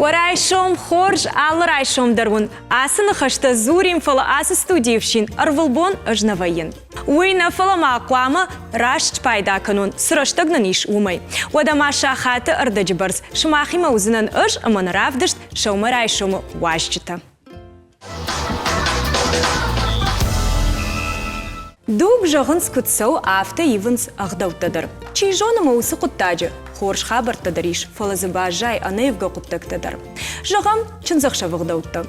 Уӕ райсом хорз, алы райсом дӕр уын ацы ныхӕстӕ дзурин, фӕлӕ ацы студийы фсин ӕрвылбон ӕз нӕ вӕййын. Уый нӕ, фӕлӕ ма хъуамӕ раст спайда кӕнон, цы рӕстӕг нын ис, уымӕй. Уӕдӕ ма сахаты ӕрдӕджы бӕрц сымахимӕ уыдзынӕн ӕз ӕмӕ нӕ равдыст сӕумӕрайсомы уазджытӕ. Дуг, зӕгъынц, куыд цӕуы, афтӕ ивынц ӕгъдӕуттӕ дӕр. Чи зоны ма уыцы хъуыддаджы хорз хабӕрттӕ дӕр ис, фӕлӕ дзы баззайы ӕнӕивгӕ хъуыддӕгтӕ дӕр. Зӕгъӕм, чындзӕхсӕвы ӕгъдӕуттӕ.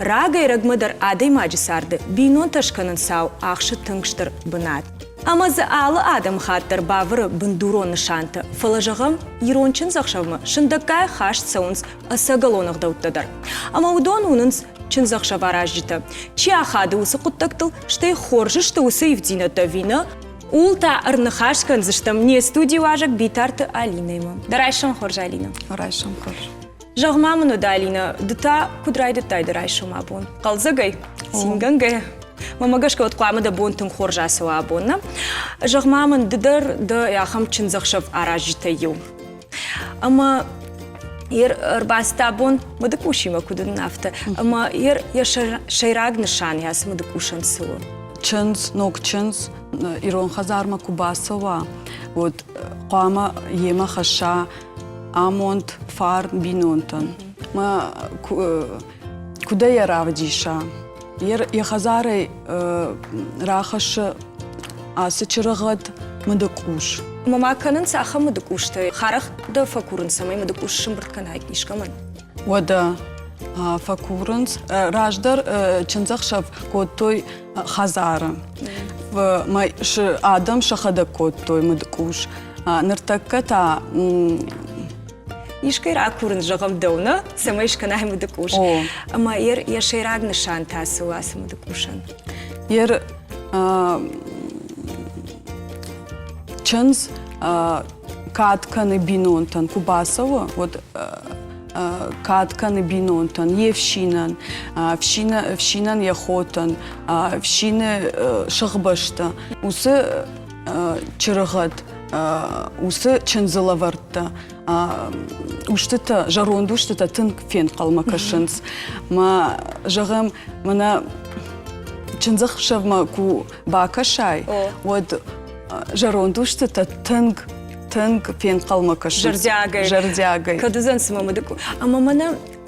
Рагӕй-рӕгмӕ дӕр адӕймаджы царды бинонтӕ скӕнын цау ахсы тынг стыр бынат. Ӕмӕ дзы алы адӕмыхатт дӕр бавӕры бындурон нысантӕ, фӕлӕ, зӕгъӕм, ирон чындзӕхсӕвмӕ сындӕггай хаст цӕуынц ӕцӕгӕлон ӕгъдӕуттӕ дӕр. Ӕмӕ уыдон уынынц чындзӕхсӕваразджытӕ. Чи ахады уыцы хъуыддӕгтыл, стӕй хорз сты уыцы ивддзинӕдтӕ ӕви нӕ, ууыл та ӕрныхас кӕндзыстӕм не студийы уазӕг Битарты Алинӕимӕ. Дӕ райсом хорз, Алинӕ. Райсом хорз. Зӕгъ-ма мын уӕд, Алинӕ, ды та куыд райдыдтай дӕ райсом абон? Хъӕлдзӕгӕй? Цингӕнгӕйӕ? Мӕнмӕ гӕсгӕ уӕд хъуамӕ дӕ бон тынг хорз ацӕуа абон, нӕ? Зӕгъ-ма мын, ды дӕр дӕ ахӕм чындзӕхсӕв аразджытӕй иу. Ӕмӕ ӕрбацыд абон мыдыкъусимӕ куыд уыдн, афтӕ. Ӕмӕ йӕ сӕйраг нысан ацы мыдыкъусӕн цы у? Чындз, ног чындз ирон хӕдзармӕ куы бацӕуа, уӕд хъуамӕ йемӕ хӕсса амонд, фарн бинонтӕн. Мӕ куыдӕй йӕ равдиса? Йӕ хӕдзарӕй рахӕссы ацы чырыгъӕд мыдыкъус. Ӕмӕ ма кӕнынц ахӕм мыдыкъустӕ. Харах дӕ фӕкурынц, цӕмӕй мыдыкъус сӕмбырд кӕнай искӕмӕн? Уӕдӕ фӕкурынц. Раздӕр чындзӕхсӕв кодтой хӕдзары. Адӕм сӕхӕдӕг кодтой мыдыкъус. Ныртӕккӕ та искӕй ракурын, зӕгъӕм, дӕу нӕ, цӕмӕй скӕнай мыдыкъус. Ӕмӕ йӕ сӕйраг нысан та цы у ацы мыдыкъусӕн? Ер чындз кад кӕны бинонтӕн, куы бацӕуы, уӕд кад кӕны бинонтӕн, йе фсинӕн, фсинӕн йӕ хотӕн, фсины сыхбӕстӕ. Уыцы чыргъӕд, уыцы чындзы лӕвӕрттӕ устытӕ, зӕронд устытӕ тынг фенхъӕлмӕ кӕсынц. Мӕ, зӕгъӕм, мӕнӕ чындзӕхсӕвмӕ ку бакӕсай, уӕд зӕронд устытӕ тынг тынг фенхъӕлмӕ кӕсынц. Зӕрдиагӕй. Зӕрдиагӕй. Кӕд уыдзӕн цымӕ мыдыкъу? Ӕмӕ мӕнӕ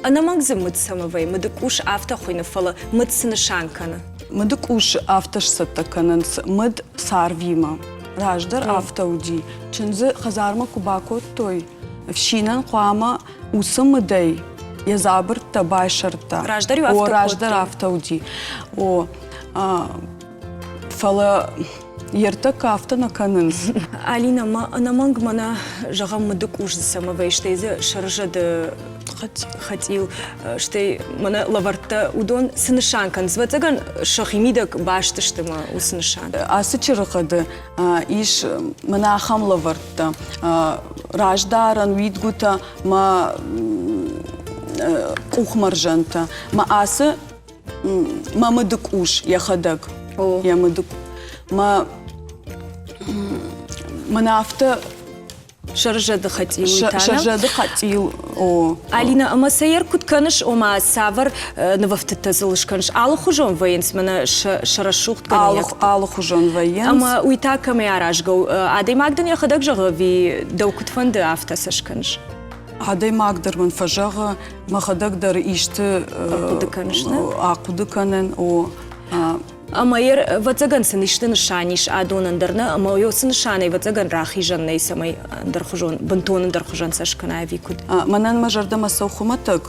ӕнӕмӕнг дзы мыд цӕмӕ вӕййы? Мыдыкъус афтӕ хуыйны, фӕлӕ мыд цы нысан кӕны? Мыдыкъус афтӕ сцӕттӕ кӕнынц мыд царвимӕ. Раздӕр афтӕ уыди. Чындзы хӕдзармӕ куы бакодтой, ӕфсинӕн хъуамӕ уыцы мыдӕй йӕ дзабыртӕ байсӕрдта. Раздӕр-иу афтӕ О, раздӕр афтӕ уыди. О, фӕлӕ йе ртӕккӕ афтӕ нӕ кӕнынц. Алинӕ, ма ӕнӕмӕнг мӕнӕ, зӕгъӕм, мыды къус дзы цӕмӕ вӕййы, стӕй дзы сӕрызӕды хӕцъил, стӕй мӕнӕ лӕвӕрттӕ, уыдон цы нысан кӕнынц? Ӕвӕццӕгӕн, сӕхимидӕг баст сты мӕ уыцы нысан. Ацы чырыхъӕды ис мӕнӕ ахӕм лӕвӕрттӕ. Раздарӕн уидгуытӕ мӕ къухмӕрзӕнтӕ. Мӕ ацы мӕ мыды къус йӕхӕдӕг. Йӕ мыды мӕ мӕнӕ афтӕ Сӕрзӕды хӕцъил уый та Сӕрзӕды хӕцъил, о. Алина, ӕмӕ сӕ йер куыд кӕныс, ома цавӕр нывӕфтыдтӕ дзыл скӕныс? Алыхуызон вӕййынц мӕнӕ сӕ рӕсугъд кӕнинӕгтӕ? Алыхуызон вӕййынц. Ӕмӕ уый та кӕмӕй аразгӕ у? Адӕймаг дын йӕхӕдӕг зӕгъы ӕви дӕу куыд фӕнды, афтӕ сӕ скӕныс? Адӕймаг дӕр мын фӕзӕгъы, мӕхӕдӕг дӕр исты ахъуыды кӕныс, нӕ? Ахъуыды кӕнын, о. Ӕмӕ ӕвӕццӕгӕн сын исты нысан ис адонӕн дӕр нӕ, ӕмӕ уыцы нысанӕй ӕвӕццӕгӕн рахизӕн нӕй, цӕмӕй ӕндӕрхуызон, бынтон ӕндӕрхуызӕн сӕ скӕна ӕви куыд? Мӕнӕн мӕ зӕрдӕмӕ цӕуы хуымӕтӕг.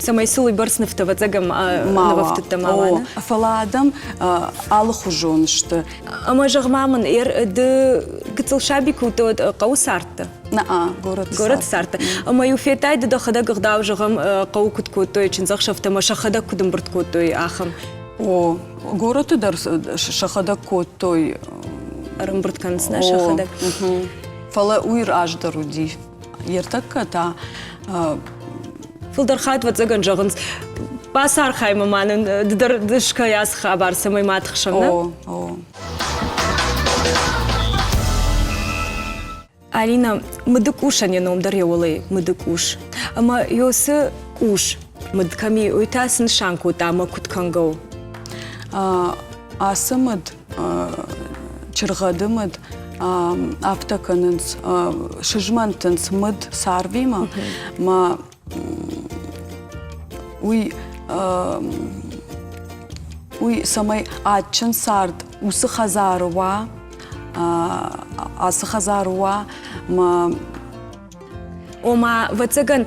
Цӕмӕй сыл уыйбӕрц нывтӕ ӕвӕццӕгӕн нывӕфтыдтӕ ма уа, нӕ? Фӕлӕ адӕм алыхуызон сты. Ӕмӕ зӕгъ-ма мын, ды гыццыл саби куы уыдтӕ, уӕд хъӕуы цардтӕ? Наа, горӕты Горӕты цардтӕ. Ӕмӕ-иу федтай ды дӕхӕдӕг ӕгъдау, зӕгъӕм, хъӕуы куыд кодтой, чындзӕхсӕвтӕ ӕмӕ сӕхӕдӕг куыд ӕмбырд кодтой, ахӕм? О, горӕты дӕр сӕхӕдӕг кодтой. Ӕрӕмбырд кӕнынц нӕ сӕхӕдӕг. Фӕлӕ уый раздӕр уыди. Ертӕккӕ та Фылдӕр хатт, ӕвӕццӕгӕн, зӕгъынц, бацархай-ма ма нын ды дӕр ды скӕй ацы хабар, цӕмӕй ма тыхсӕм, нӕ? О, о. Алина, мыды къусӕн йӕ ном дӕр йӕ уӕлӕ мыды къус. Ӕмӕ ёсы къус мыд кӕм и, уый та цы нысан кодта ӕмӕ куыд кӕнгӕ у? Ацы мыд, чыргъӕды мыд, афтӕ кӕнынц, сызмӕнтынц мыд царвимӕ, мӕ уый уый цӕмӕй адджын цард уыцы хӕдзары уа, ацы хӕдзары уа, мӕ Ома, ӕвӕццӕгӕн,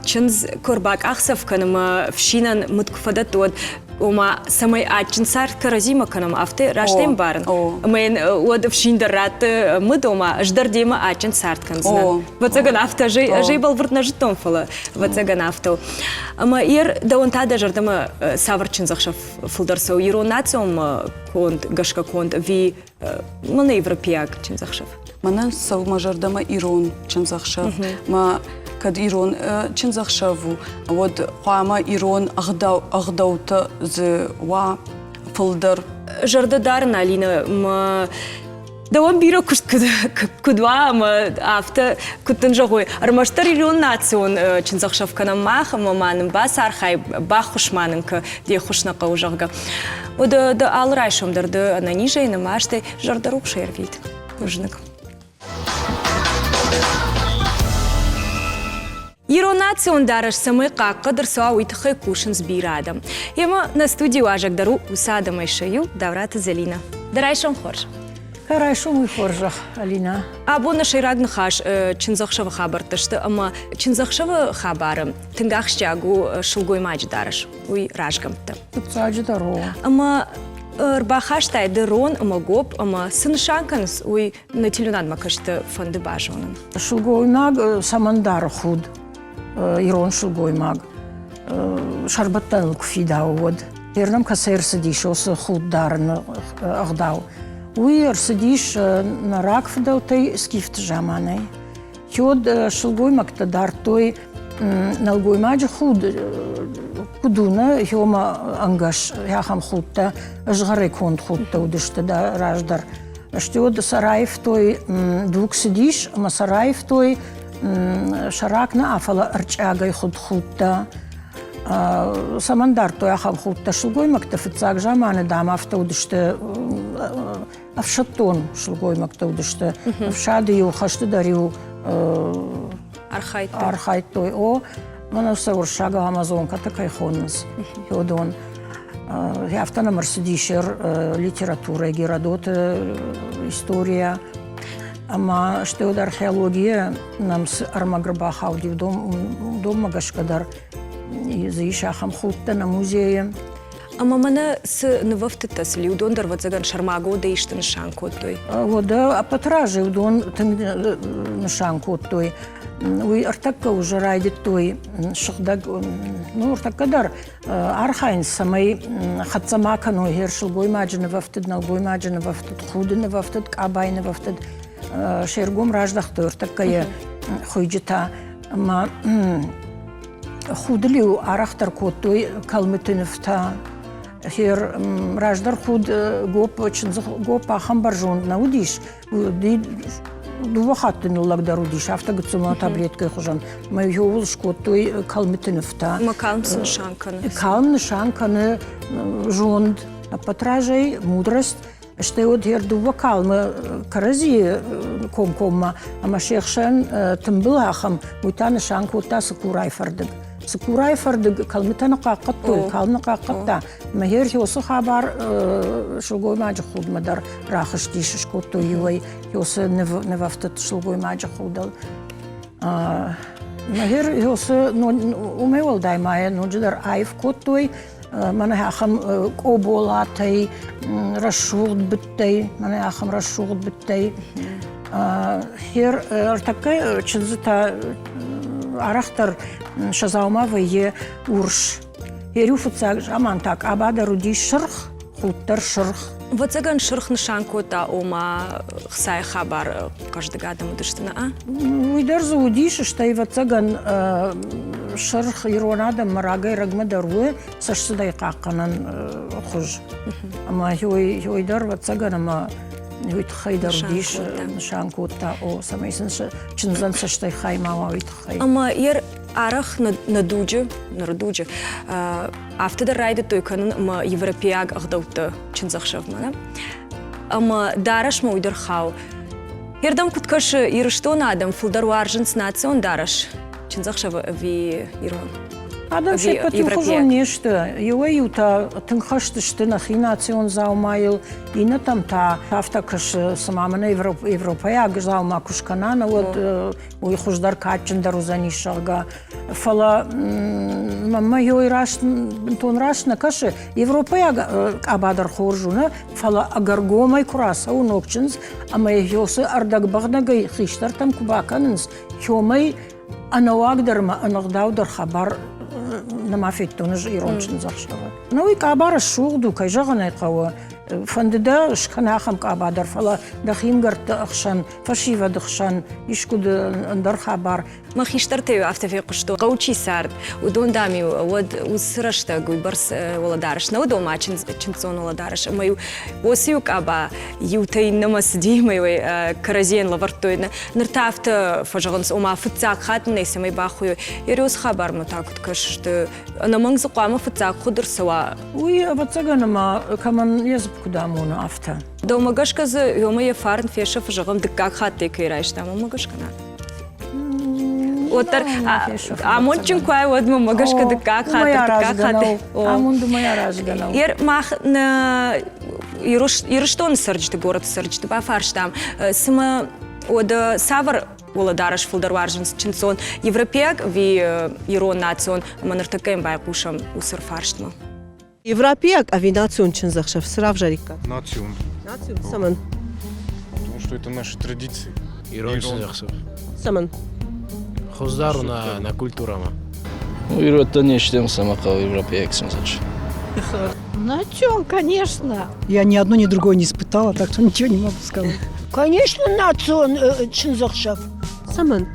чындз куы ӕрбакъахдзӕф кӕны мӕ фсинӕн мыд куы фӕдӕтты, уӕд ома, цӕмӕй адджын цард кӕрӕдзимӕ кӕнӕм, афтӕ раст ӕмбарын? Ӕмӕ йын уӕд ӕфсин дӕр ратты мыд, ома, ӕз дӕр демӕ адджын цард кӕндзынӕн. Ӕвӕццӕгӕн, афтӕ ӕз ӕй бӕлвырд нӕ зыдтон, фӕлӕ ӕвӕццӕгӕн, афтӕ у. Ӕмӕ ер дӕуӕн та дӕ зӕрдӕмӕ цавӕр чындзӕхсӕв фылдӕр цӕуы ирон национ конд гӕсгӕ конд ӕви мӕнӕ европейаг чындзӕхсӕв? Мӕнӕн цӕуы мӕ зӕрдӕмӕ ирон чындзӕхсӕв. Мӕ кӕд ирон чындзӕхсӕв у, уӕд хъуамӕ ирон ӕгъдӕуттӕ дзы уа фылдӕр. Зӕрдӕ дарын, Алинӕ, мӕ дӕуӕн бирӕ куыст куыд уа ӕмӕ афтӕ куыд дын зӕгъой, ӕрмӕстдӕр ирон национ чындзӕхсӕв кӕнӕм мах ӕмӕ ма нын бацархай, баххуыс ма нын кӕ, де ххуыс нӕ хъӕуы, зӕгъгӕ. Уӕд ды алы райсом дӕр ды ӕнӕнизӕй, нымӕстӕй зӕрдӕрухсӕй ӕрвит. Бузныг. Ирон национ дарӕс цӕмӕй хъахъхъӕд ӕрцӕуа, уый тыххӕй кусынц бирӕ адӕм. Йемӕ нӕ студийы уазӕг дӕр у уыцы адӕмӕй сӕ иу, Дауыраты Зӕлинӕ. Дӕ райсом хорз! Райсом уый хорзӕх, Алинӕ. Абон нӕ сӕйраг ныхас чындзӕхсӕвы хабӕрттӕ сты ӕмӕ чындзӕхсӕвы хабары тынг ахсджиаг у сылгоймаджы дарӕс, уый разгӕмттӕ. Фыццаджыдӕр у. Ӕмӕ ӕрбахастай ды рон ӕмӕ гоп ӕмӕ цы нысан кӕнынц, уый нӕ телеуынадмӕ кӕсты фӕнды базонын. Сылгоймаг цӕмӕн дары худ, ирон сылгоймаг, сӕрбӕттӕныл куы фидауы, уӕд. Ернӕм кӕцӕй ӕрцыдис уыцы худ дарыны ӕгъдау? Уый ӕрцыдис нӕ рагфыдӕлтӕй скифты заманӕй. Кӕд сылгоймӕгтӕ дардтой нӕлгоймаджы худ, куыд у нӕ хёмӕ ӕнгӕс ахӕм худтӕ, згъӕрӕй конд худтӕ уыдысты раздӕр. Стӕй уӕд сӕ раивтой, дуг цыдис ӕмӕ сӕ раивтой сӕрак нӕ, фӕлӕ ӕрчъиагӕй хуыд худтӕ. Цӕмӕн дардтой ахӕм худтӕ? Сылгоймӕгтӕ фыццаг заманы, дам, афтӕ уыдысты ӕфсӕддон сылгоймӕгтӕ уыдысты. Ӕфсады-иу, хӕсты дӕр-иу архайдтой. О, мӕнӕ сӕ уырыссагау амазонкӕтӕ кӕй хонынц, уыдон. Афтӕ нӕм ӕрцыдис литературӕ, Геродоты история. Ӕмӕ стӕй уӕд археологийӕ нӕм цы ӕрмӕг ӕрбахауди, уыдонмӕ гӕсгӕ дӕр дзы ис ахӕм худтӕ нӕ музейы. Ӕмӕ мӕнӕ цы нывӕфтыдтӕ цыли, уыдон дӕр, ӕвӕццӕгӕн, сӕрмагондӕй исты нысан кодтой. Уӕдӕ ӕппӕты разӕй уыдон тынг нысан кодтой. Уый ӕртӕккӕ уже райдыдтой сыгъдӕг, ну, ӕртӕккӕ дӕр архайынц, цӕмӕй хӕццӕ ма кӕной хер сылгоймаджы нывӕфтыд, нӕлгоймаджы нывӕфтыд, худы нывӕфтыд, къабайы нывӕфтыд. Се ргом раздӕхтой ӕртӕккӕ йӕ хуыйджытӕ ӕмӕ Худыл-иу арӕхдӕр кодтой кӕлмыты нывтӕ. Хер раздӕр худ гоп, чындзы гоп ахӕм бӕрзонд нӕ уыдис. Дыууӕ хатты ныллӕгдӕр уыдис, афтӕ гыццыл таблеткӕйы хуызӕн. Мӕ иуыл скодтой кӕлмыты нывтӕ. Ӕмӕ калм цы нысан кӕны? Калм нысан кӕны зонд, ӕппӕт разӕй мудрость, Стӕй уӕд йӕ дыууӕ калмы кӕрӕдзийы комкоммӕ ӕмӕ се хсӕн тымбыл ахӕм, уый та нысан кодта цыкурайы фӕрдыг. Цыкурайы фӕрдыг кӕлмытӕ ныхъахъхъӕдтой, калм ныхъахъхъӕдта. Ӕмӕ гъер уыцы хабар сылгоймаджы худмӕ дӕр рахызтис, скодтой иуӕй уыцы нывӕфтыд сылгоймаджы худыл. Гъер уыцы уымӕй уӕлдай ма йӕ ноджыдӕр аив кодтой мӕнӕ ахӕм къоболатӕй, рӕсугъд быдтӕй, мӕнӕ ахӕм рӕсугъд быдтӕй. Хер ӕртӕккӕ чындзытӕ арӕхдӕр сӕ дзаума вӕййы урс. Хер-иу фыццаг заман та къаба дӕр уыди сырх, худ дӕр сырх. Ӕвӕццӕгӕн сырх нысан кодта, ома хцайы хабар хъӕздыг адӕм уыдысты, нӕ? Уый дӕр дзы уыдис, стӕй ӕвӕццӕгӕн сырх ирон адӕммӕ рагӕй-рӕгмӕ дӕр у цӕстцыдӕй хъахъхъӕнӕн хуыз. Ӕмӕ уый дӕр ӕвӕццӕгӕн ӕмӕ. Уый тыххӕй дӕр уыдис, нысан кодта, о, цӕмӕй сын чындзӕн цӕстӕй хай ма уа, уый тыххӕй. Ӕмӕ йӕ арӕх нӕ дуджы, ныры дуджы, афтӕ дӕр райдыдтой кӕнын ӕмӕ европейаг ӕгъдӕуттӕ чындзӕхсӕвмӕ. Нӕ? Ӕмӕ дарӕсмӕ уый дӕр хауы. Ердӕм куыд кӕсы, Ирыстоны адӕм фылдӕр уарзынц национ дарӕс чындзӕхсӕвы ӕви ирон? Адӕм се ппӕт иухуызон не сты. Иуӕй-иутӕ тынг хӕст сты нӕхи национ дзаумайыл, иннӕтӕм та афтӕ кӕсы, цыма мӕнӕ европӕйаг дзаума куы скӕна, уӕд уый хуыздӕр кадджындӕр уыдзӕнис, зӕгъгӕ. Фӕлӕ мӕнмӕ ёй раст бынтон раст нӕ кӕсы. Европӕйаг къаба дӕр хорз у, нӕ, фӕлӕ ӕгӕргомӕй куы рацӕуы ног чындз ӕмӕ йӕ ӕрдӕгбӕгънӕгӕй хистӕртӕм куы бакӕнынц, ёмӕй ӕнӕуагдӕр ӕмӕ ӕнӕгъдаудӕр хабар нӕма федтон ӕз ирон чындзӕхсӕвы. Ну, уый къаба рӕсугъд у, кӕй зӕгъын ӕй хъӕуы. Фӕнды дӕ скӕн ахӕм къаба дӕр, фӕлӕ дӕхи мгӕртты ӕхсӕн, фӕсивӕды хсӕн искуыд ӕндӕр хабар. Мӕ хистӕртӕ-иу афтӕ фехъуыстой, хъӕуы чи цард, уыдон, дам-иу уӕд уыцы рӕстӕг уыйбӕрц уӕлӕдарӕс нӕ уыд, ома чындздзон уӕлӕдарӕс, ӕмӕ-иу уыцы-иу къаба иутӕ иннӕмӕ цыди ӕмӕ-иу ӕй кӕрӕдзийӕн лӕвӕрдтой. Ныр та афтӕ фӕзӕгъынц, ома фыццаг хатт нын ӕй цӕмӕй бахуыйой. Ериосы хабармӕ та куыд кӕсыс ды? Ӕнӕмӕнг дзы хъуамӕ фыццаг хуыд ӕрцӕуа? Уый, ӕвӕццӕгӕн, ӕмӕ кӕмӕн йӕ дзыпп куыд амоны, афтӕ. Дӕумӕ гӕсгӕ дзы ёмӕ йӕ фарн фесӕфы, зӕгъӕм, дыккаг хатт ӕй кӕй райстам, уымӕ гӕсгӕ нӕ? Уӕддӕр амондджын куы ай, уӕд мӕ гӕсгӕ дыккаг хатт, дыккаг хатт. Амонд уымӕй аразгӕ нӕу. Ер мах нӕ Ирыстоны цӕрджыты, горӕты цӕрджыты бафарстам, цымӕ уӕдӕ цавӕр уӕлӕдарӕс фылдӕр уарзынц чындздзон европейаг ӕви ирон национ, ӕмӕ ныртӕккӕ йӕм байхъусӕм уыцы фарстмӕ. Европейаг ӕви национ чындзӕхсӕв цы равзариккат? Национ. Национ? Цӕмӕн? Потому что это наши традиции. Ирон чындзӕхсӕв. Цӕмӕн? Хуыздӕр у нӕ, нӕ культурӕмӕ. Ну, ирӕттӕ не стӕм, цӕмӕ хъӕуы европейаг чындзӕхсӕв. Национ, конечно. Я ни одно, ни другое не испытала, так что ничего не могу сказать. Конечно, национ чындзӕхсӕв. Цӕмӕн?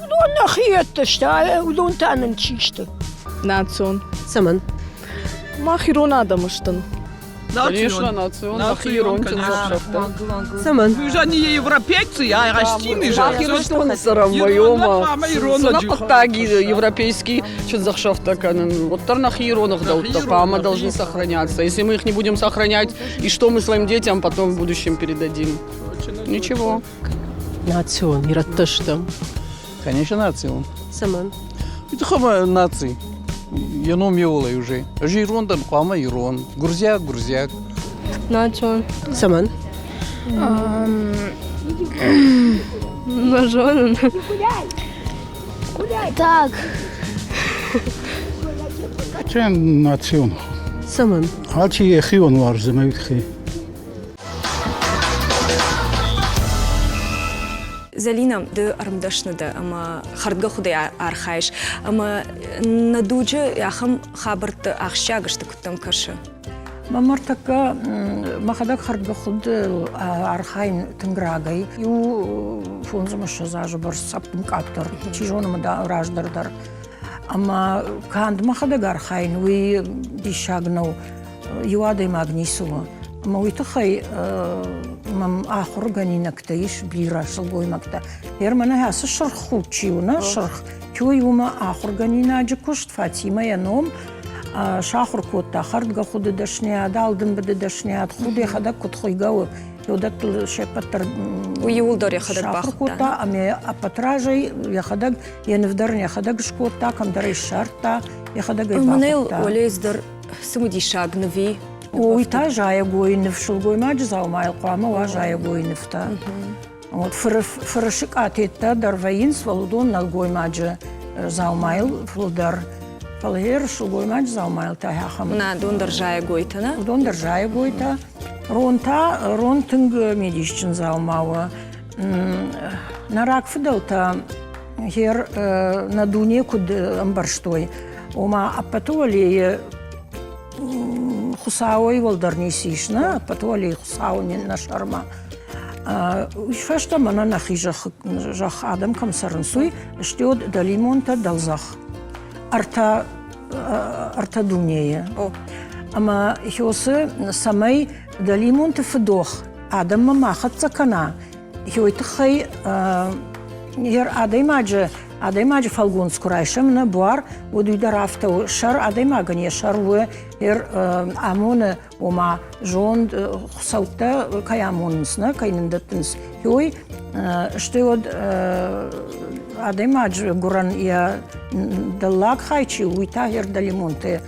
Уыдон нӕхиӕттӕ сты, уыдон та нын чи сты? Национ. Цӕмӕн? Мах ирон адӕм стын. Конечно, национ, ирон чындзӕхсӕвтӕ. Цӕмӕн? Мы же не европейцы, а растины же. Мах Ирыстоны цӕрӕм, моёма. Цы хъуыддаг европейский чындзӕхсӕвтӕ кӕнын? Уӕддӕр нӕхи ирон ӕгъдӕуттӕ хъуамӕ должны сохраняться. Если мы их не будем сохранять, и что мы своим детям потом в будущем передадим? Ничего. Национ, ирӕттӕ стӕм. Конечно, национ. Цӕмӕн? Тыхӕмӕ наци. Йӕ ном еуылӕй уже. Ӕз ирон дӕн, хъуамӕ ирон. Гуырдзиаг, гуырдзиаг. Национ. Цӕмӕн? Нӕ зонын. Так. Чен национ. Цӕмӕн? Алчи йӕхион уарзы мӕ уый Зӕлинӕ, ды ӕрмдӕсны дӕ ӕмӕ хӕрдгӕхуыдӕй архайыс. Ӕмӕ нӕ дуджы ахӕм хабӕртты ахсджиаг сты, куыд дӕм кӕсы? Мӕ ныртӕккӕ мӕхӕдӕг хӕрдгӕхуыдыл архайын тынг рагӕй. Иу фондз ӕмӕ ссӕдз азы бӕрц ӕппын къаддӕр, чи зоны мӕ раздӕр дӕр. Ӕмӕ канд мӕхӕдӕг архайын, уый диссаг нӕу. Иу адӕймаг ницы у. Ӕмӕ уый тыххӕй мӕм ахуыргӕнинӕгтӕ ис бирӕ сылгоймӕгтӕ. Гъер мӕнӕ ацы сырх худ чи у, нӕ сырх, куй уымӕ ахуыргӕнинаджы куыст Фатимӕ йӕ ном сахуыр кодта хӕрдгӕ худы дӕсныйад, алдымбыды дӕсныйад, худ йӕхӕдӕг куыд хуыйгӕ у, уыдӕттыл се ппӕт дӕр Уый иууылдӕр йӕхӕдӕг сахуыр кодта ӕмӕ ӕппӕт разӕй йӕхӕдӕг йӕ ныв дӕр йӕхӕдӕг скодта, кӕмдӕр ӕй ссардта, йӕхӕдӕг ӕй бахуыдта. Мӕнӕ дӕр цымыдисаг ныви. Уый та зайӕгойы ныв, сылгоймаджы дзаумайыл хъуамӕ уа зайӕгойы нывтӕ. Вот фыры сыкъатеттӕ дӕр вӕййынц, фӕлӕ уыдон нӕлгоймаджы дзаумайыл фылдӕр. Фӕлӕ гъер сылгоймаджы дзаумайыл та ахӕм. Нӕ, уыдон дӕр зайӕгойтӕ, нӕ? Уыдон дӕр зайӕгойтӕ. Рон та, рон тынг мидисджын дзаума у. Нӕ рагфыдӕлтӕ гъер нӕ дуне куыд ӕмбӕрстой, ома ӕппӕты уӕлейы Хуыцауӕй уӕлдӕр ницы ис, нӕ ӕппӕты уӕлейы Хуыцау нӕ сӕрмӕ. Уый фӕстӕ мӕнӕ нӕхи зӕхх адӕм кӕм цӕрынц, уый стӕй дӕлимонтӕ дӕлзӕхх. Ӕртӕ ӕртӕ дунейы. Ӕмӕ Хёсы цӕмӕй Дӕлимонты фыдох адӕммӕ ма хӕццӕ кӕна, уый тыххӕй адӕймаджы адӕймаджы фӕлгонц куы райсӕм нӕ буар, уӕд уый дӕр афтӕ у. Сӕр адӕймагӕн йӕ сӕр у, амоны, ома зонд, хуыцӕуттӕ кӕй амонынц, нӕ кӕй нын дӕттынц, уый. Стӕй уӕд адӕймаджы гуырӕн йӕ дӕллаг хай чи у, уый та йӕ дӕлимонты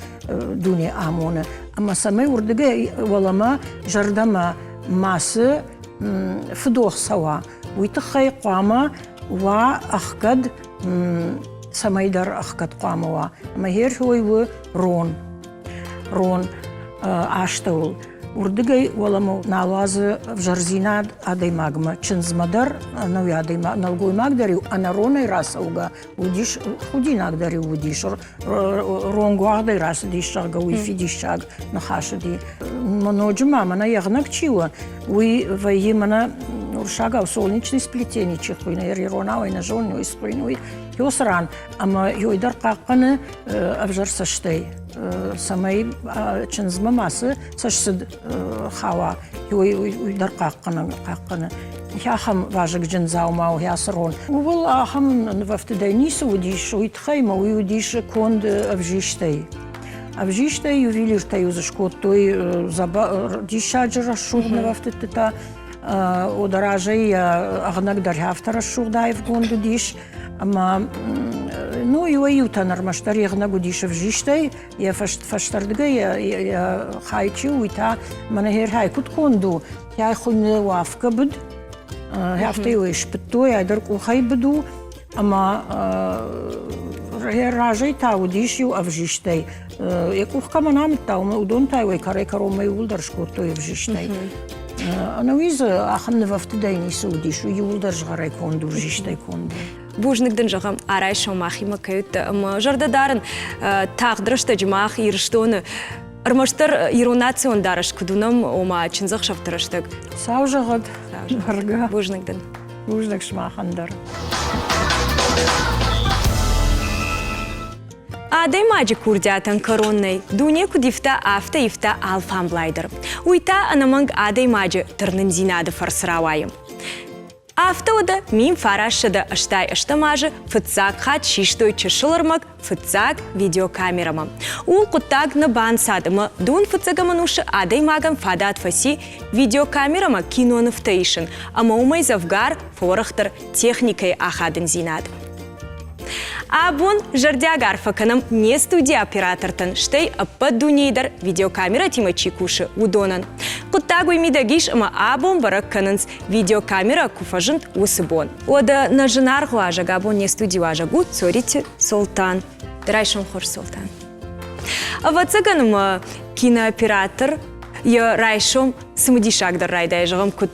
дуне амоны. Ӕмӕ цӕмӕй уырдыгӕй уӕлӕмӕ зӕрдӕмӕ мацы фыдох цӕуа, уый тыххӕй хъуамӕ уа ӕхгӕд, цӕмӕйдӕр ӕхгӕд хъуамӕ уа. Ӕмӕ херхой у рон, рон астӕуыл. Уырдыгӕй уӕлӕмӕ нал уадзы ӕвзӕрдзинад адӕймагмӕ, чындзмӕ дӕр, ӕнӕуи адӕймаг, нӕлгоймаг дӕр-иу ӕнӕронӕй рацӕугӕ уыдис, худинаг дӕр-иу уыдис, ронгуагъдӕй рацыдис, зӕгъгӕ, уый фидиссаг ныхас уыди. Ноджы ма мӕнӕ ӕгънӕг чи у, уый вӕййы мӕнӕ уырыссагау солнечный сплетение чи хуыйны, иронау ӕй нӕ зонын, уый схуыйны, уый ёсы ран ӕмӕ ёй дӕр хъахъхъӕны ӕвзӕр цӕстӕй, цӕмӕй чындзмӕ мацы цӕстцыд хауа, уый дӕр хъахъхъӕны, хъахъхъӕны. Ахӕм вазыгджын дзаума у ацы рон. Ууыл ахӕм нывӕфтыдӕй ницы уыдис, уый тыххӕй ма уый уыдис конд ӕвзистӕй. Ӕвзистӕй ювелиртӕ-иу дзы скодтой диссаджы рӕсугъд нывӕфтыдтытӕ. Ода разӕй ӕгънӕг дӕр афтӕ рӕсугъд аивгонд уыдис. Ӕмӕ ну, иуӕй-иутӕн ӕрмӕстдӕр ӕгънӕг уыдис ӕвзистӕй, йӕ фӕстӕрдыгӕй йӕ хай чи у, уый та мӕнӕ херхӕй куыд конд у, Йӕ хуыйны уафгӕ быд. Афтӕ йыл сбыдтой, ӕдӕр къухӕй быд у. Ӕмӕ разӕй та уыдис иу ӕвзистӕй. Йӕ къух кӕмӕн амыдта, уыдон та уый кӕрӕй-кӕронмӕ иууылдӕр скодтой ӕвзистӕй. Ӕнӕуи дзы ахӕм нывӕфтыдӕй ницы уыдис, уый иууылдӕр згъӕрӕй конд у, ӕвзистӕй конд у. Бузныг дын зӕгъӕм, арайсом махимӕ кӕй уыдтӕ ӕмӕ зӕрдӕ дарын, тагъд рӕстӕджы мах Ирыстоны Ӕрмӕстдӕр ирон национ дарӕс куыд уынӕм, ома чындзӕхсӕвты рӕстӕг. Сау зӕгъӕд, бӕргӕ. Бузныг дын. Бузныг сымахӕн дӕр. Адӕймаджы курдиатӕн кӕрон нӕй. Дуне куыд ивта, афтӕ ивта алфамблай дӕр. Уый та ӕнӕмӕнг адӕймаджы тырнындзинады фӕрцы рауайы. Афтӕ уӕдӕ 1988 азы фыццаг хатт систой чысыл ӕрмӕг фыццаг видеокамерӕмӕ. Ууыл хъуыддаг нӕ банцад ӕмӕ дон фыццӕгӕм ӕнусы адӕймагӕн фадат фӕци видеокамерӕмӕ кинонывтӕ исын ӕмӕ уымӕй дзӕвгар фӕуӕрӕхдӕр техникӕйы ахадындзинад. Абон зӕрдиаг арфӕ кӕнӕм не студийы оператортӕн, стӕй ӕппӕт дунейы дӕр видеокамерӕтимӕ чи кусы, уыдонӕн. Хъуыддаг уый мидӕг ис, ӕмӕ абон бӕрӕг кӕнынц, видеокамерӕ куы фӕзынд, уыцы бон. Уӕдӕ нӕ зынаргъ уазӕг абон не студийы уазӕг у Цориты Солтан. Райсом хорз, Солтан. Ӕвӕццӕгӕн ӕмӕ кинооператор йӕ райсом цымыдисагдӕр райдайы, зӕгъӕм, куыд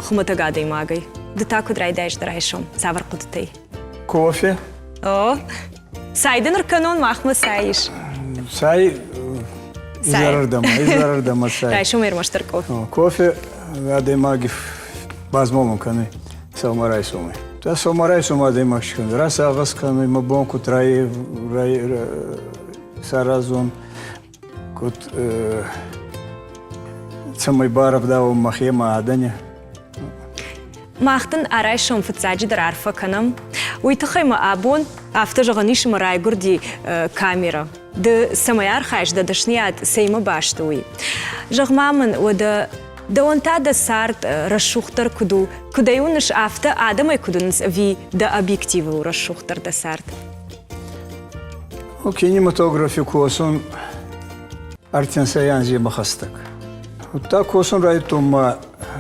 хуымӕтӕг адӕймагӕй. Ды та куыд райдайыс дӕ райсом? Цавӕр хъуыдытӕй? Кофе. О, цай дын ӕркӕнон, махмӕ цай ис. Цай изӕрырдӕмӕ, изӕрырдӕмӕ цай. Райсом ӕрмӕстдӕр кофе. Кофе адӕймаги базмӕлун кӕнуй сӕумӕрайсомӕй. Та сӕумӕрайсом адӕймаг скӕнуй, расагъӕс кӕнуй, мӕ бон куд рай, рай, саразон, куд цӕмӕй барӕвдауон мӕхе мӕ адӕни. Мах дын арайсом фыццаджыдӕр арфӕ кӕнӕм. Уый тыххӕй мӕ абон, афтӕ зӕгъӕн ис, ӕмӕ райгуырди камерӕ. Ды цӕмӕй архайыс, дӕ дӕсныйад цӕимӕ баст у, уый. Зӕгъ-ма мын, уӕдӕ дӕуӕн та дӕ цард рӕсугъддӕр куыд у? Куыд ӕй уыныс, афтӕ адӕмӕй куыд уынынц ӕви дӕ объективы у рӕсугъддӕр дӕ цард? Кинематографи косун ӕртинсӕй анземӕ хӕстӕг. Удта косун райдтон ма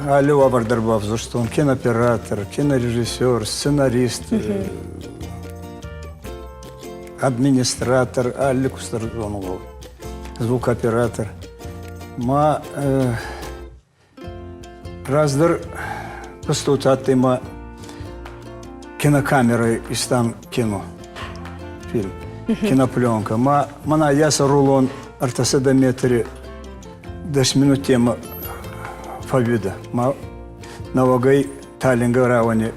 алли уавӕр дӕр бавзурстон кинооператор, кинорежиссер, сценарист, администратор, алли кустдӕр зонгъо, звукооператор. Ма раздӕр кустут адтӕй ма кинокамерӕй истан кино, фильм, кинопленка. Ма мӕнӕ яса рулон ӕртӕсӕдӕ метри дӕс минутемӕ фӕууидӕ. Ма нӕуӕгӕй талингӕ рауӕни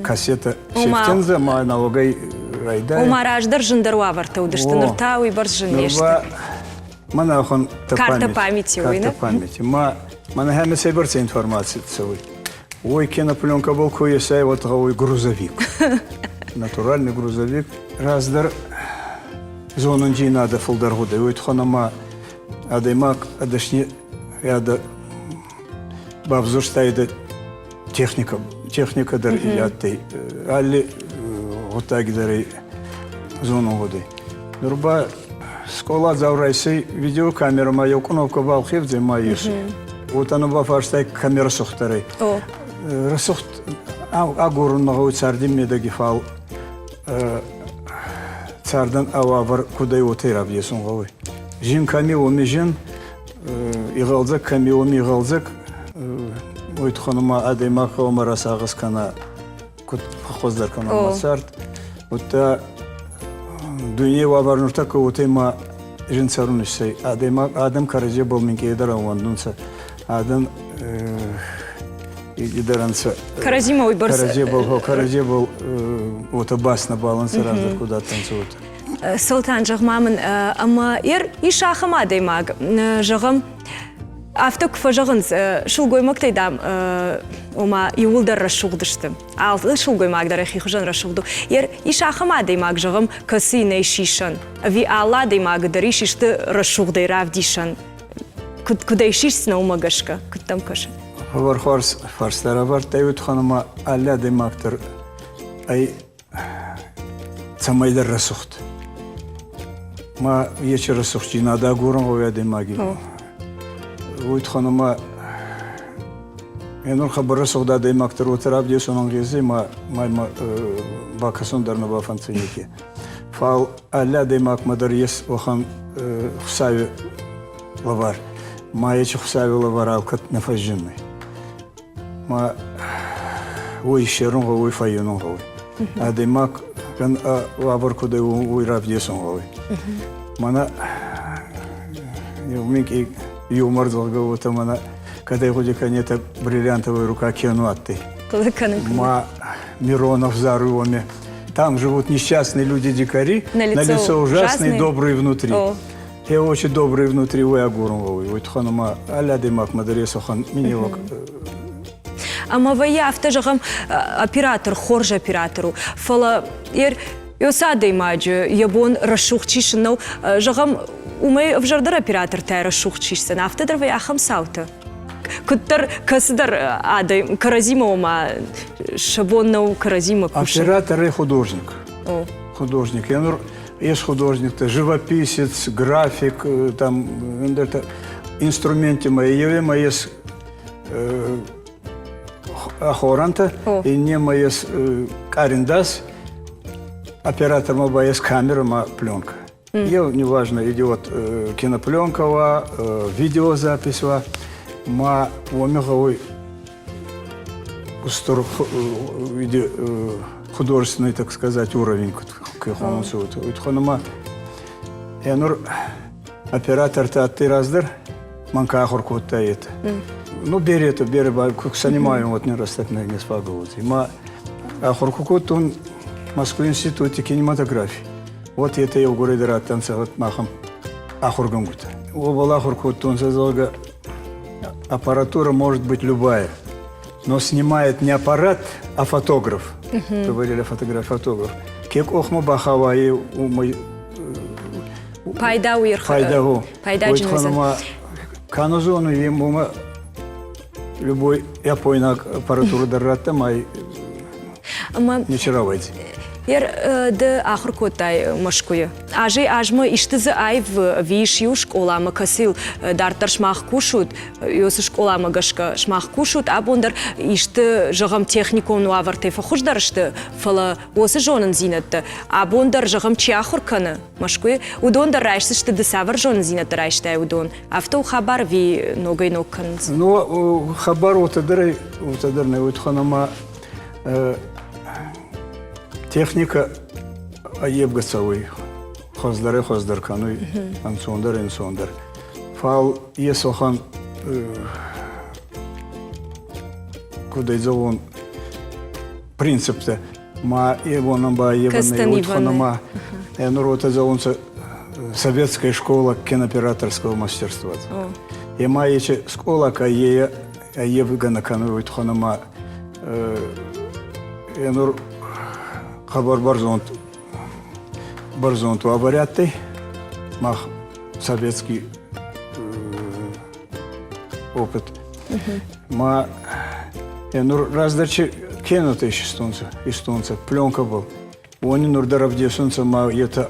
кассетӕ сефтензӕ ма нӕуӕгӕй райдай. Ома раздӕр зындӕр уавӕртӕ уыдысты, ныр та уыйбӕрц зын не сты. Мӕнӕ хон Карта памяти, Карта памяти. Ма Мӕнӕ хӕмӕ цӕйбӕрцӕ информаци цӕуй. Уой кинопленкӕбӕл ку есай, уӕд гъӕуй грузовик. Натуральный грузовик. Раздӕр зонундзийнадӕ фулдӕр гъудӕй, уой туххӕн ӕма адӕймаг ӕдӕсни бавзурстайдӕ техника, техника дӕр адтӕй, алли гъуддаги дӕр ӕй зонун гъудӕй. Нур ба скъоладзау райсӕй видеокамерӕмӕ еу кнопкӕ балхъевдзӕй ма ес. Уотӕ нӕ бафарстай камерӕ сугъддӕрӕй. Рӕсугъд агорунмӕ гъӕуй царди медӕги, фал цардӕн ӕ уавӕр куд ӕй, уотӕ равдесун гъӕуй. Зин кӕми, уоми зин, игъӕлдзӕг кӕми, уоми игъӕлдзӕг. Уой туххӕн ма адӕймаг гъӕуама расагъӕс кӕна, куд фӕххуӕздӕр кӕна ма цард. Удта дуйней уавӕр нуртӕккӕ уотӕ ма зин цӕрун иссӕй. Адӕймаг адӕм кӕрӕдзебӕл минкъийдӕр ӕууӕндунцӕ. Адӕм идӕр ӕнцӕ. Кӕрӕдзимӕ уойбӕрц. Кӕрӕдзебӕл, кӕрӕдзебӕл уотӕ бас нӕбал ӕнцӕ раздӕр куд адтӕнцӕ, уотӕ. Солтан, зӕгъ-ма мын, ӕмӕ ис ахӕм адӕймаг, зӕгъӕм, афтӕ куы фӕзӕгъынц, сылгоймӕгтӕй, дам, ома иууылдӕр рӕсугъд сты. Алы сылгоймаг дӕр йӕхи хуызӕн рӕсугъд у. Ис ахӕм адӕймаг, зӕгъӕм, кӕцыйы нӕй сисӕн, ӕви алы адӕймагы дӕр ис исты рӕсугъдӕй равдисӕн. Куыд, куыд ӕй сисдзынӕ, уымӕ гӕсгӕ, куыд дӕм кӕсы? Хъӕбӕр хуарз фарста равардтай, уой туххӕн ӕма алли адӕймаг дӕр ӕй цӕмӕйдӕр рӕсугъд. Ма ечи рӕсугъддзийнадӕ агорун гъӕуй адӕймаги. Уой туххӕн ӕма Е нур хъӕбӕр рӕсугъд адӕймаг дӕр уотӕ равдесун ӕнгъезуй, ма ма бакӕсун дӕр нӕ бафӕнддзӕй неке. Фал алли адӕймагмӕ дӕр ес уӕхӕн Хуцауи лӕвар. Ма ечи Хуцауи лӕвар алкӕд нӕ фӕззиннуй. Ма уой иссерун гъӕуй, фӕййинун гъӕуй. Адӕймагӕн ӕ уавӕр куд ӕй, уой равдесун гъӕуй. Мӕнӕ минкъий юмор зӕгъгӕ, уотӕ мӕнӕ кӕд ӕй гъуди кӕнетӕ бриллиантовая рука кино адтӕй. Ма Миронов заруй уоми. Там живут несчастные люди-дикари, на лицо ужасные, добрые внутри. Те очень добрые внутри уой агорун гъӕуй. Уой туххӕн ӕма алли адӕймагмӕ дӕр ес уӕхӕн минеуӕг. Ӕмӕ вӕййы афтӕ зӕгъӕм, оператор хорз оператор у, фӕлӕ Ёсы адӕймаджы йӕ бон рӕсугъд сисын нӕу, зӕгъӕм, уымӕй ӕвзӕрдӕр оператортӕ рӕсугъд сисдзӕн, афтӕ дӕр вӕййы ахӕм цаутӕ. Куыддӕр кӕцыдӕр адӕм кӕрӕдзимӕ ома сӕ бон нӕу кӕрӕдзимӕ кусын. Оператор и художник. О. Художник. Я нур есть художник, живописец, график, там, ӕндӕртӕ инструменти еуемӕ ес ахорӕнтӕ, иннемӕ ес къариндас, оператормӕ ба ес камера ма пленка. Еу, неважно, идет кинопленка ва, видеозапись ва, ма уоми гъӕуй устур художественный, так сказать, уровень, ма Енур оператортӕ адтӕй раздӕр, мӕн ка ахур кодта это. Ну, беретӕ, бере ба, ку занимаем, вот не растет не спагывать. Ма ахур ку кодтон Москвы институте кинематографии. Вот это еугурӕй дӕр адтӕнцӕ вот махӕн ахургӕнгутӕ. Уобӕл ахур кодтонцӕ, зӕгъгӕ, аппаратура может быть любая, но снимает не аппарат, а фотограф. Говорили фотограф, фотограф. Ке къохмӕ бахауа, уымӕй Пайда у Пайда у. Пайдаджын уыдзӕн. Кӕны зоны, уымӕ любой япойнаг аппаратура дӕр радтам, ай ничи рауайдзӕн. Ер ды ахуыр кодтай Мӕскуыйы. Азӕй азмӕ исты дзы аив ӕви ис иу скъоламӕ, кӕцыйыл дарддӕр сымах кусут, уыцы скъоламӕ гӕсгӕ сымах кусут, абон дӕр исты, зӕгъӕм, техникон уавӕртӕй фӕхуыздӕр сты, фӕлӕ уыцы зонындзинӕдтӕ абон дӕр, зӕгъӕм, чи ахуыр кӕны Мӕскуыйы, уыдон дӕр райсдзысты, ды цавӕр зонындзинӕдтӕ райстай, уыдон. Афтӕ у хабар ӕви ногӕй-ног кӕнынц? Ну, хабар уотӕдӕр уотӕдӕр нӕ уой туххӕн ӕма техникӕ аййевгӕ цӕуй, хуӕздӕрӕй-хуӕздӕр кӕнуй, ӕнцондӕр-ӕнцондӕр. Фал ес уӕхӕн куд ӕй зӕгъон, принциптӕ. Ма ивонӕн ба ивӕнӕй уотхӕн ма нур уотӕ зӕгъунцӕ советская школа кинооператорского мастерства. Ема ечи скъола ка е аййевгӕнӕ кӕнуй, уой туххӕн ӕма е нур хъӕбӕр бӕрзонд бӕрзонд уавӕри адтӕй. Мах советский опыт. Ма нур раздӕр чи кенотӕ истонцӕ, истонцӕ, пленка был. Уони нур дӕр ӕвдесунцӕ ма етӕ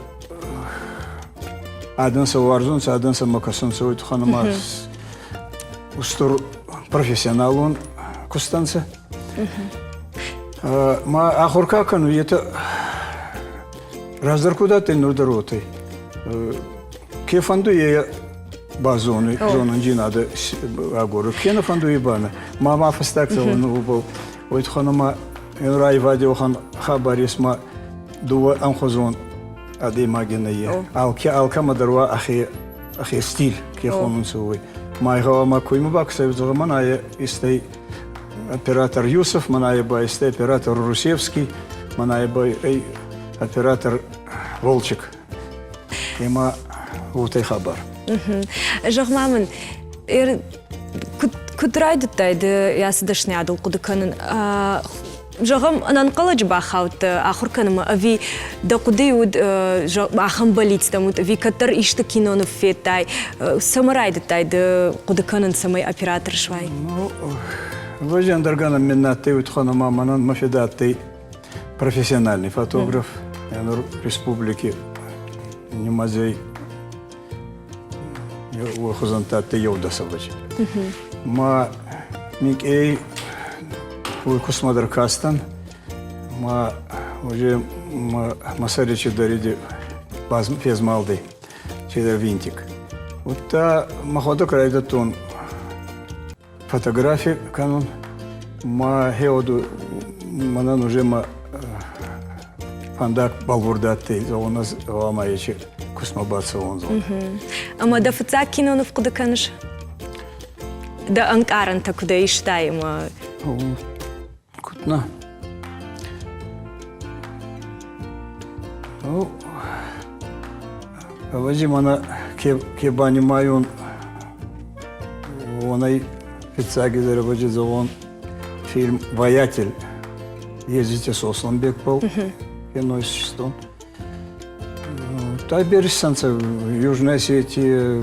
адӕн сӕ уарзунцӕ, адӕн сӕмӕ кӕсунцӕ, уой туххӕн ӕма устур профессионалон кустӕнцӕ. Ма ахур ка кӕнуй, етӕ раздӕр куд адтӕй, нур дӕр уотӕ. Ке фӕндуй, е базонуй, зонундзийнадӕ агоруй. Ке нӕ фӕндуй, ба нӕ. Ма ма фӕстаг цӕуӕн уобӕл. Уой туххӕн ӕма райвади уӕхӕн хабар ес ма дууӕ ӕмхузон адӕймаги нӕййе. Алке алкӕмӕ дӕр уа ӕхе ӕхе стиль, ке хонунцӕ, уой. Ма гъӕуама куймӕ бакусай, зӕгъӕ, мӕнӕ истӕй оператор Юсов, мӕнӕ ба истӕй оператор Русевский, мӕнӕ ба оператор Волчек. Ема уотӕ хабар. Зӕгъ-ма мын, куыд райдыдтай ды ацы дӕсныйадыл хъуыды кӕнын? Зӕгъӕм, ӕнӕнхъӕлӕджы бахаудтӕ ахуыр кӕнынмӕ ӕви дӕ хъуыдыйы уыд ахӕм бӕллицтӕм уыд, ӕви кӕддӕр исты киноныв федтай? Цӕмӕ райдыдтай ды хъуыды кӕнын, цӕмӕй оператор суай? Ну, вроде ӕндӕргӕнӕн мин адтӕй уотӕ ӕма мӕнӕн мӕ фидӕ адтӕй профессиональный фотограф. Нур республики нимадзӕй уой хузӕнттӕ адтӕй еудӕсӕвӕджи. Ма минкъей уой кустмӕ дӕр кастӕн, ма уже мӕ сӕри чидӕриди фезмалдӕй чидӕр винтик. Удта мӕхуӕдӕг райдӕдтон фотографи кӕнун. Ма хеуоду мӕнӕн уже мӕ фӕндаг бӕлвурд адтӕй, зӕгъун, ӕз гъӕуама ечи кустмӕ бацӕуон, зӕгъун. Ӕма дӕ фыццаг киноныв хъуыды кӕныс? Дӕ ӕнкъарӕнтӕ куыд истай ӕмӕ Куыд нӕ? Ну, ӕвӕдзи мӕнӕ ке банимайун, уонӕй фиццагидӕр ӕвӕдзи зӕгъон фильм «Воятель» Езите Сосланбекбӕл кино исистон. Та берисӕнцӕ Южной Осетии,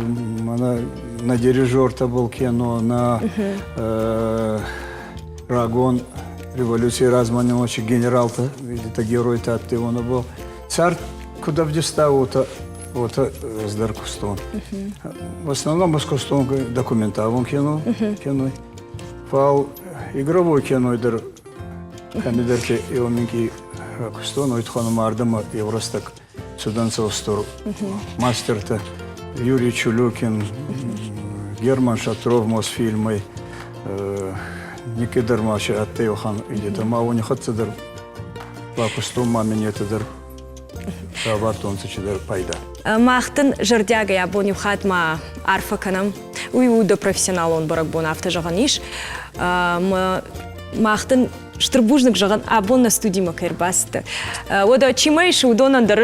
мӕнӕ на дирижерта был кино, на рагон революции размӕ очень генерал-то, это герой-то адтӕй, уони был. Цард куд ӕвдиста, уотӕ уотӕ раздӕр кустон. В основном ӕз кустон документалон кино, кино. Фал игровой кино дӕр кӕмидӕрти еуминкъий кустон, уой туххӕн ӕма ардӕмӕ еу рӕстӕг цудӕнцӕ устур мастертӕ Юрий Чулюкин, Герман Шатров Мосфильмӕй, никедӕр ма си адтӕй уӕхӕн идетӕ, ма уони хӕццӕ дӕр бакустон, ма мин етӕ дӕр равардтонцӕ чидӕр пайда. Мах дын зӕрдиагӕй абон иу хатт ма арфӕ кӕнӕм. Уый у дӕ профессионалон бӕрӕгбон, афтӕ зӕгъӕн ис. Мах дын стыр бузныг зӕгъын, абон нӕ студимӕ кӕй ӕрбацыдтӕ. Уӕдӕ чи ма ис, уыдонӕн дӕр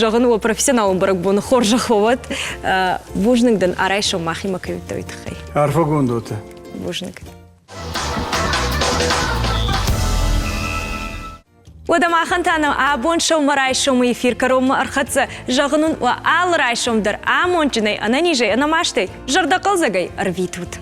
зӕгъын уӕ профессионалон бӕрӕгбоны хорзӕх уӕд. Бузныг дын, арайсом махимӕ кӕй уыдтӕ, уый тыххӕй. Арфӕгонд уотӕ. Бузныг. Уӕдӕ махӕн та нӕ абон сӕумӕрайсомы эфир кӕронмӕ ӕрхӕццӕ. Зӕгъын уын, уӕ алы райсом дӕр амондджынӕй, ӕнӕнизӕй, ӕнӕмастӕй, зӕрдӕхъӕлдзӕгӕй ӕрвитут.